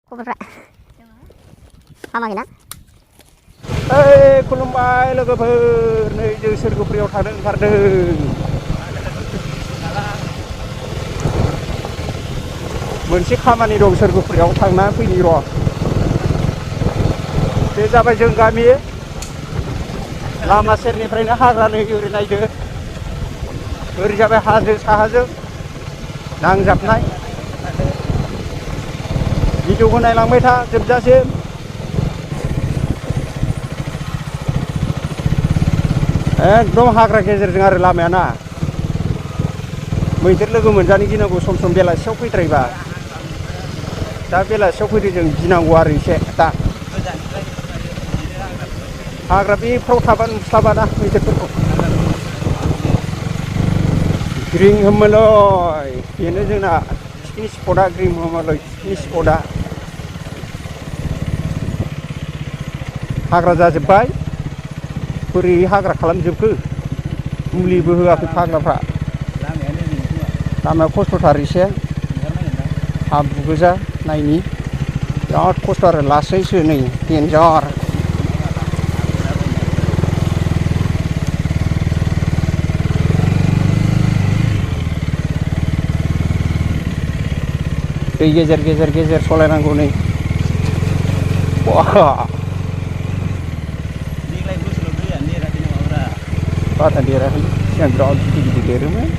खबरफ्रा हामाखैना? खुलुमबाय लोगोफोर, नै जों सोरगोफुरियाव थांनो ओंखारदों। मोनसे खामानि दं, सोरगोफुरियाव थांना फैनि र'। बे जाबाय जों गामि। लामा सेरनिफ्रायनो हाग्रा नै ओरै नायदो। ओरै जाबाय हाजो साहाजों नांजाबनाय। भिडिअखौ नायलांबाय था जोबजासिम। एकदम हाग्रा गेजेरजों आरो लामायाना। मैदेर लोगो मोनजानो गिनांगौ सम सम बेलासियाव फैद्रायबा। दा बेलासियाव फैदों जों, गिनांगौ आरो एसे दा। हाग्रा बेफ्राव थाबा नुस्लाबाना मैदेरफोरखौ। ग्रिं होमोलय, बेनो जोंना पिकनिक स्पटआ, ग्रिं होमोलय पिकनिक स्पटआ। हाग्रा जाजोब्बाय, बोरै हाग्रा खालामजोबखो, मुलिबो होआखै फाग्लाफ्रा। लामाया खस्थ'थार एसे, हाब्रु गोजा नायनि, बिराद खस्थ' आरो लासैसो नै देन्जार। दै गेजेर गेजेर गेजेर सलायनांगौ नै। बारा देराखै, सिगां बिराद गिदिर गिदिर देरोमोन।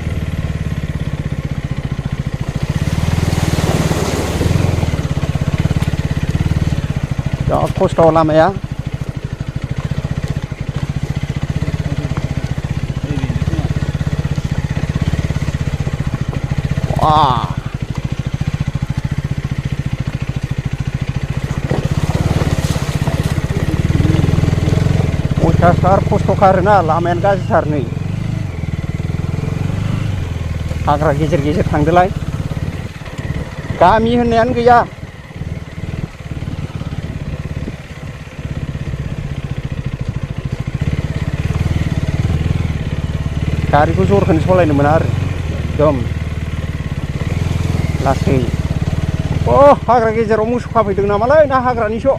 बिराद खस्थ' लामाया। अयथासार खस्थ'खा आरोना, लामायानो गाज्रिथार नै। हाग्रा गेजेर गेजेर थांदोलाय, गामि होननायानो गैया। गारिखौ जरखौनो सालायनो मोना आरो, एकदम लासै। हाग्रा गेजेराव मोसौ खाफैदों नामालै, ना हाग्रानिसो?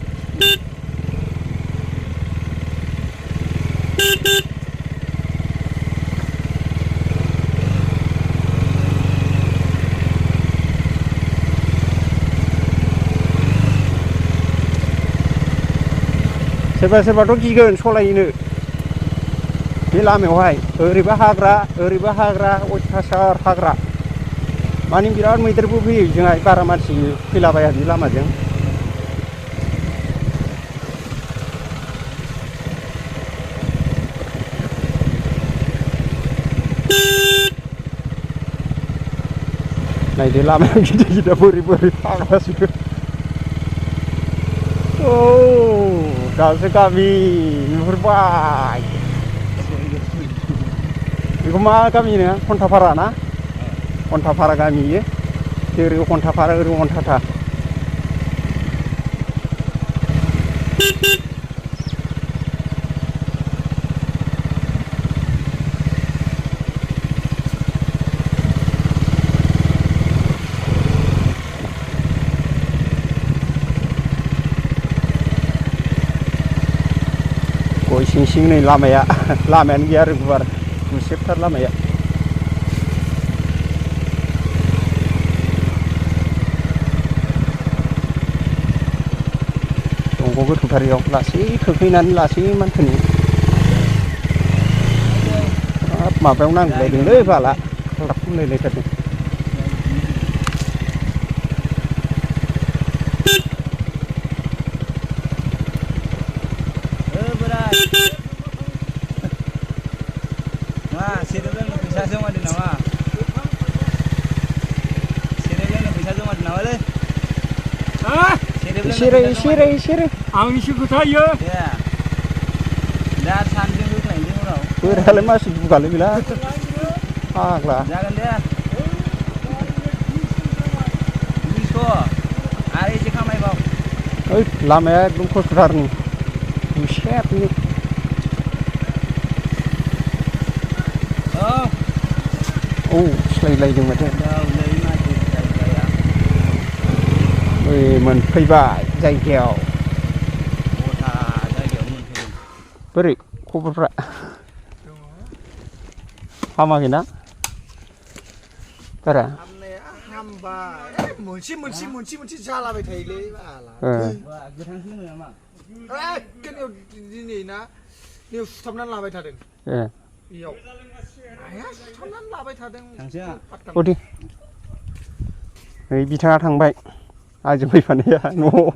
सोरबा सोरबाथ' गिगोन सलायनो बे लामायावहाय। ओरैबो हाग्रा ओरैबो हाग्रा, अयथासार हाग्रा। माने बिराद मैदेरबो फैयो जोंहा, बारा मानसि फैलाबाया बे लामाजों। नायदो लामाया गिदिर गिदिर, बोरै बोरै फाग्लासो। दासो गामि नुहुरबाय। बेखौ मा गामि होनो? खन्थाफारा ना? खन्थाफारा गामि इयो। ओरै खन्थाफारा, ओरै खन्थाथा। गय सिं सिं नै लामाया, लामायानो गैया आरो गुवार, गुसेबथार लामाया। दंग' गोथौथारियाव लासै खोख्लैनानै लासै मानखोनि। हाब माबायाव नांगुलायदोंलै बाला, खाल्दाब होनलायलायथारदों। सेरेब लोंनो फैसा जमायदों नामा? सेरेब लोंनो फैसा जमायदों नामालै? एसेरो आं एसे खोथायो। दा सानजों होखायनोसै उनाव। बोरायालाय मानसि बुगालै बेला फाग्ला। जागोन दे। 200 आरो एसे खामायबाव। ओइ लामाया एकदम खस्थ'थार नै, गुसेबनो। औ सिलायलायदों माथो। मोनफैबाय जायगायाव खथा जायगायाव मोनफैदों बोरै खबरफ्रा हामाखैना बारा हामबाय मोनसे जालाबाय थायोलै बाला गोथांसो लोङो नामा एखेनियाव दिनै ना नैयाव सुथाबनानै लाबाय थादों बेयाव आया सुथाबनानै लाबाय थादों अदे नै बिथाङा थांबाय आंजों फैफानाया न'आव